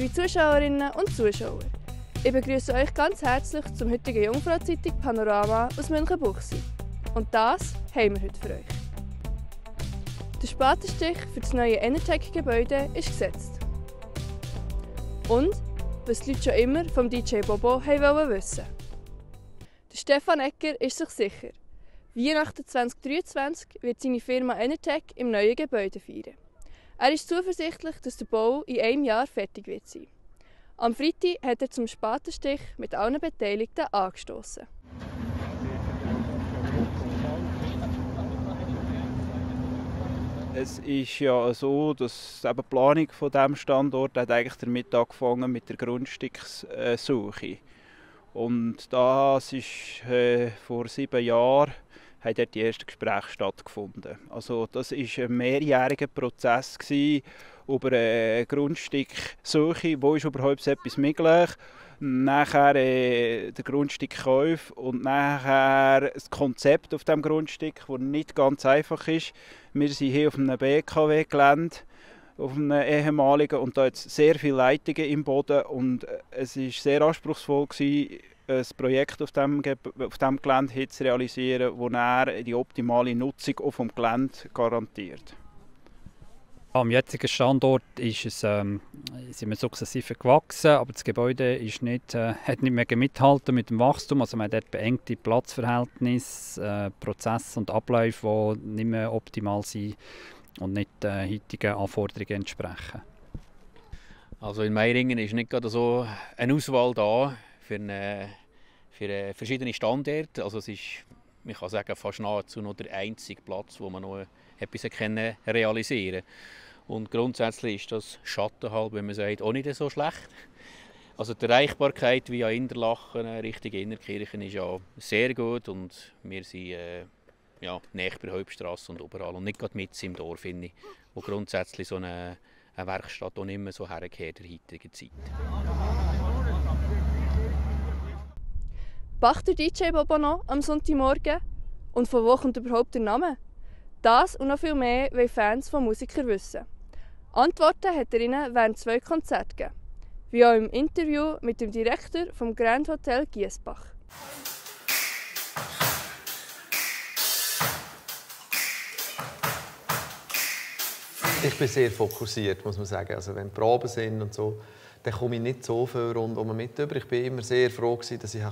liebe Zuschauerinnen und Zuschauer, ich begrüße euch ganz herzlich zum heutigen Jungfrau-Zeitung Panorama aus Münchenbuchsee. Und das haben wir heute für euch. Der Spatenstich für das neue Enertec-Gebäude ist gesetzt. Und was die Leute schon immer vom DJ Bobo wollen wissen. Der Stefan Egger ist sich sicher. Weihnachten 2023 wird seine Firma Enertec im neuen Gebäude feiern. Er ist zuversichtlich, dass der Bau in einem Jahr fertig wird sein. Am Freitag hat er zum Spatenstich mit allen Beteiligten angestoßen. Es ist ja so, dass die Planung von diesem Standort hat eigentlich damit angefangen mit der Grundstückssuche. Und das ist vor 7 Jahren haben dort die ersten Gespräche stattgefunden. Also das war ein mehrjähriger Prozess über eine Grundstücksuche, wo ist überhaupt so etwas möglich. Nachher der Grundstückkauf und nachher das Konzept auf dem Grundstück, das nicht ganz einfach ist. Wir sind hier auf einem BKW-Gelände, auf einem ehemaligen, und da hat es sehr viele Leitungen im Boden und es war sehr anspruchsvoll gewesen, ein Projekt auf diesem Gelände zu realisieren, das dann die optimale Nutzung auf dem Gelände garantiert. Am jetzigen Standort sind wir sukzessive gewachsen, aber das Gebäude ist hat nicht mehr mithalten mit dem Wachstum. Also man hat dort beengte Platzverhältnisse, Prozesse und Abläufe, die nicht mehr optimal sind und nicht den heutigen Anforderungen entsprechen. Also in Meiringen ist nicht gerade so eine Auswahl da für verschiedene Standorte. Also es ist, man kann sagen, fast nahezu noch der einzige Platz, wo man noch etwas realisieren kann. Und grundsätzlich ist das Schattenhalb, wenn man sagt, auch nicht so schlecht. Also die Erreichbarkeit via Interlaken Richtung Innerkirchen ist ja sehr gut und wir sind näher bei der Hauptstrasse und überall und nicht gerade mitten im Dorf, finde ich, wo grundsätzlich so eine Werkstatt auch nicht mehr so hergekehrt in der heutigen Zeit. Backt der DJ Bobo noch am Sonntagmorgen? Und von wo kommt überhaupt der Name? Das und noch viel mehr wollen Fans von Musikern wissen. Antworten hat er ihnen während 2 Konzerten gegeben. Wie auch im Interview mit dem Direktor vom Grand Hotel Giesbach. Ich bin sehr fokussiert, muss man sagen. Also wenn Proben sind und so, dann komme ich nicht so viel rundum mit über. Ich bin immer sehr froh, dass ich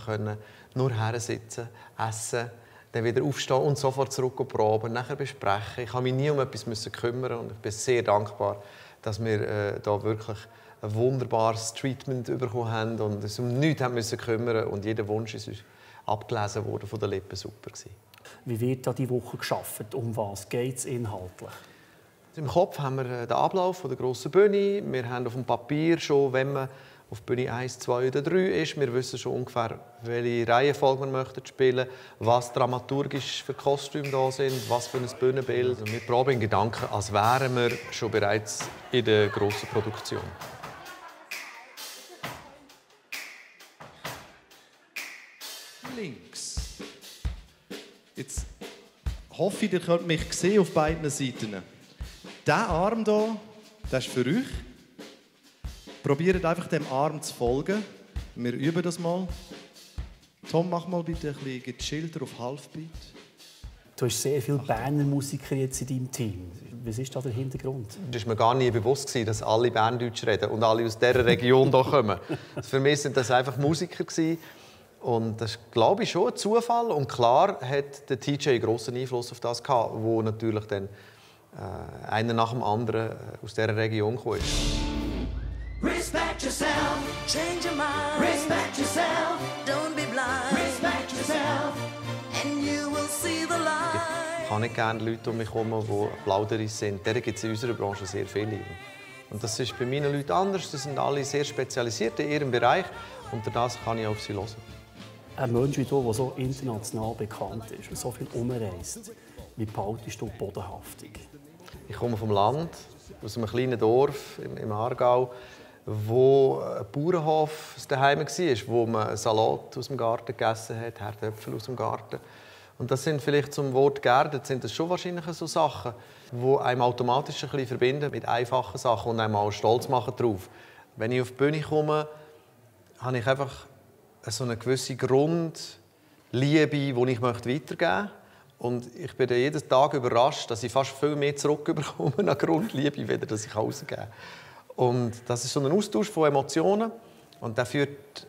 nur hersitzen, essen, dann wieder aufstehen und sofort zurück und proben, nachher besprechen. Ich musste mich nie um etwas kümmern und ich bin sehr dankbar, dass wir da wirklich ein wunderbares Treatment bekommen haben und uns um nichts haben müssen kümmern und jeder Wunsch ist abgelesen worden von den Lippen. Super gewesen. Wie wird da die Woche gearbeitet? Um was geht es inhaltlich? Im Kopf haben wir den Ablauf der grossen Bühne. Wir haben auf dem Papier schon, wenn man auf Bühne 1, 2 oder 3 ist, wir wissen schon ungefähr, welche Reihenfolge wir möchten spielen, was dramaturgisch für Kostüme da sind, was für ein Bühnenbild. Also wir proben in Gedanken, als wären wir schon bereits in der grossen Produktion. Links. Jetzt hoffe ich, ihr könnt mich sehen auf beiden Seiten. Dieser Arm hier, das ist für euch. Probiert einfach dem Arm zu folgen. Wir üben das mal. Tom, mach mal bitte ein bisschen gechillter auf Halfbeat. Du hast sehr viele Berner Musiker jetzt in deinem Team. Was ist da der Hintergrund? Es war mir gar nie bewusst, dass alle Berndeutsch reden und alle aus dieser Region hier kommen. Für mich waren das einfach Musiker. Und das ist, glaube ich, schon ein Zufall. Und klar hat der TJ einen grossen Einfluss auf das gehabt, wo natürlich dann einer nach dem anderen aus dieser Region kam. Respect yourself, change your mind. Respect yourself, don't be blind. Respect yourself, and you will see the light. Ich habe nicht gerne Leute um mich herum, die Plauderer sind. Deren gibt es in unserer Branche sehr viele. Und das ist bei meinen Leuten anders. Sie sind alle sehr spezialisiert in ihrem Bereich. Und das kann ich auf sie hören. Ein Mensch wie du, der so international bekannt ist und so viel umreist, wie behaltest du die Bodenhaftung? Ich komme vom Land, aus einem kleinen Dorf im Aargau, wo ein Bauernhof daheim war, wo man Salat aus dem Garten gegessen hat, Herdöpfel aus dem Garten. Und das sind vielleicht zum Wort geerdet, sind das schon wahrscheinlich so Sachen, die einem automatisch ein bisschen verbinden mit einfachen Sachen und einem auch stolz machen darauf, Wenn ich auf die Bühne komme, habe ich einfach so eine gewisse Grundliebe, die ich weitergeben möchte. Und ich bin jeden Tag überrascht, dass ich fast viel mehr zurückbekomme an Grundliebe, als dass ich rausgeben kann. Und das ist so ein Austausch von Emotionen. Und das führt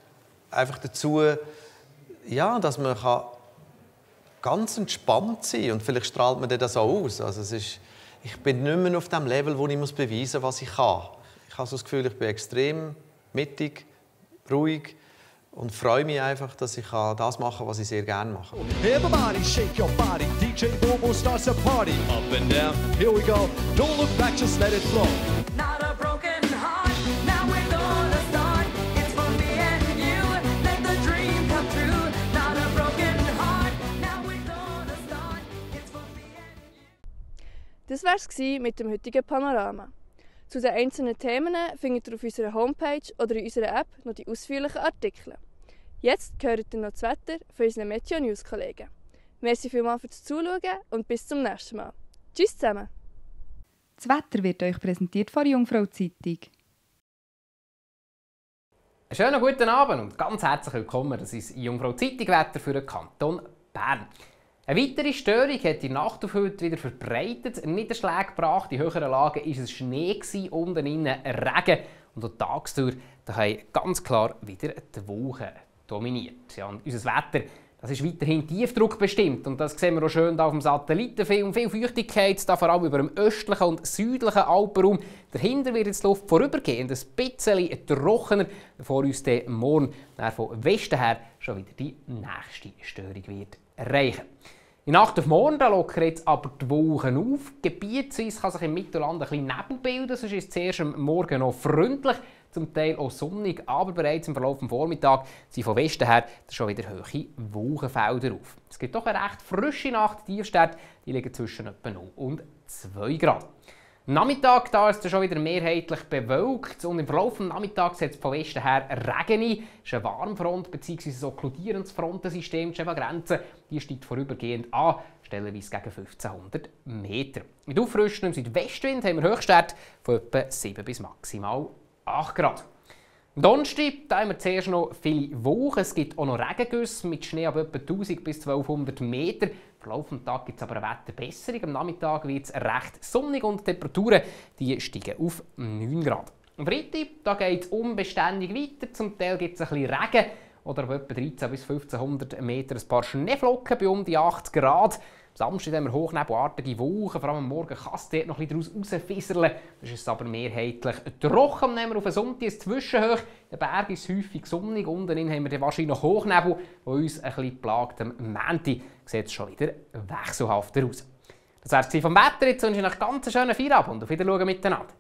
einfach dazu, ja, dass man ganz entspannt sein kann. Und vielleicht strahlt man das auch aus. Also ich bin nicht mehr auf dem Level, wo ich beweisen muss, was ich kann. Ich habe so das Gefühl, ich bin extrem mittig, ruhig und freue mich einfach, dass ich das machen kann, was ich sehr gerne mache. Everybody shake your body, DJ Bobo starts a party. Up and down, here we go. Don't look back, just let it flow. Not a broken heart, now we're gonna start. It's for me and you, let the dream come true. Not a broken heart, now we're gonna start. It's for me and you. Das war es mit dem heutigen Panorama. Zu den einzelnen Themen findet ihr auf unserer Homepage oder in unserer App noch die ausführlichen Artikel. Jetzt hört ihr noch das Wetter von unseren Meteo News Kollegen. Merci vielmals fürs Zuschauen und bis zum nächsten Mal. Tschüss zusammen! Das Wetter wird euch präsentiert von der Jungfrau Zeitung. Einen schönen guten Abend und ganz herzlich willkommen. Das ist Jungfrau Zeitung Wetter für den Kanton Bern. Eine weitere Störung hat die Nacht auf heute wieder verbreitet, Niederschläge gebracht. In höheren Lagen war es Schnee, unten innen Regen. Und auch tagsüber haben ganz klar wieder die Wolken dominiert. Ja, und unser Wetter, das ist weiterhin tiefdruckbestimmt. Und das sehen wir auch schön hier auf dem Satellitenfilm. Viel Feuchtigkeit, da vor allem über dem östlichen und südlichen Alpenraum. Dahinter wird jetzt die Luft vorübergehend ein bisschen trockener, bevor uns dann morgen von Westen her schon wieder die nächste Störung wird erreichen. In Nacht auf morgen lockern jetzt aber die Wolken auf. Gebietsweise kann sich im Mittelland ein bisschen Nebel bilden, sonst ist es zuerst am Morgen noch freundlich, zum Teil auch sonnig, aber bereits im Verlauf des Vormittags sind von Westen her schon wieder hohe Wolkenfelder auf. Es gibt doch eine recht frische Nacht, die Tiefstwerte die liegen zwischen etwa 0 und 2 Grad. Am Nachmittag da ist es schon wieder mehrheitlich bewölkt und im Verlauf des Nachmittags setzt von Westen her Regen ein. Es ist eine Warmfront bzw. ein okkludieren Frontensystem, die Grenze, die steigt vorübergehend an, stellenweise gegen 1500 Meter. Mit aufrüstendem Südwestwind haben wir Höchstwerte von etwa 7 bis maximal 8 Grad. Am Donnerstag haben wir zuerst noch viele Wolken. Es gibt auch noch Regengüsse mit Schnee ab etwa 1000 bis 1200 Meter. Im Verlauf des Tages gibt es aber eine Wetterbesserung. Am Nachmittag wird es recht sonnig und die Temperaturen die steigen auf 9 Grad. Am Freitag geht es unbeständig weiter. Zum Teil gibt es ein bisschen Regen oder ab etwa 13 bis 1500 Meter ein paar Schneeflocken bei um die 8 Grad. Am Samstag haben wir hochnebelartige Wolken, vor allem am Morgen kann es dort noch ein bisschen daraus rausfisseln. Das ist aber mehrheitlich trocken. Nehmen wir auf den Sonntag ein Zwischenhoch. Der Berg ist häufig sonnig, unten haben wir dann wahrscheinlich noch Hochnebel, der uns ein bisschen plagt. Am Montag sieht es schon wieder wechselhafter aus. Das war es vom Wetter. Jetzt wünsche ich euch einen ganz schönen Feierabend und auf Wiedersehen miteinander.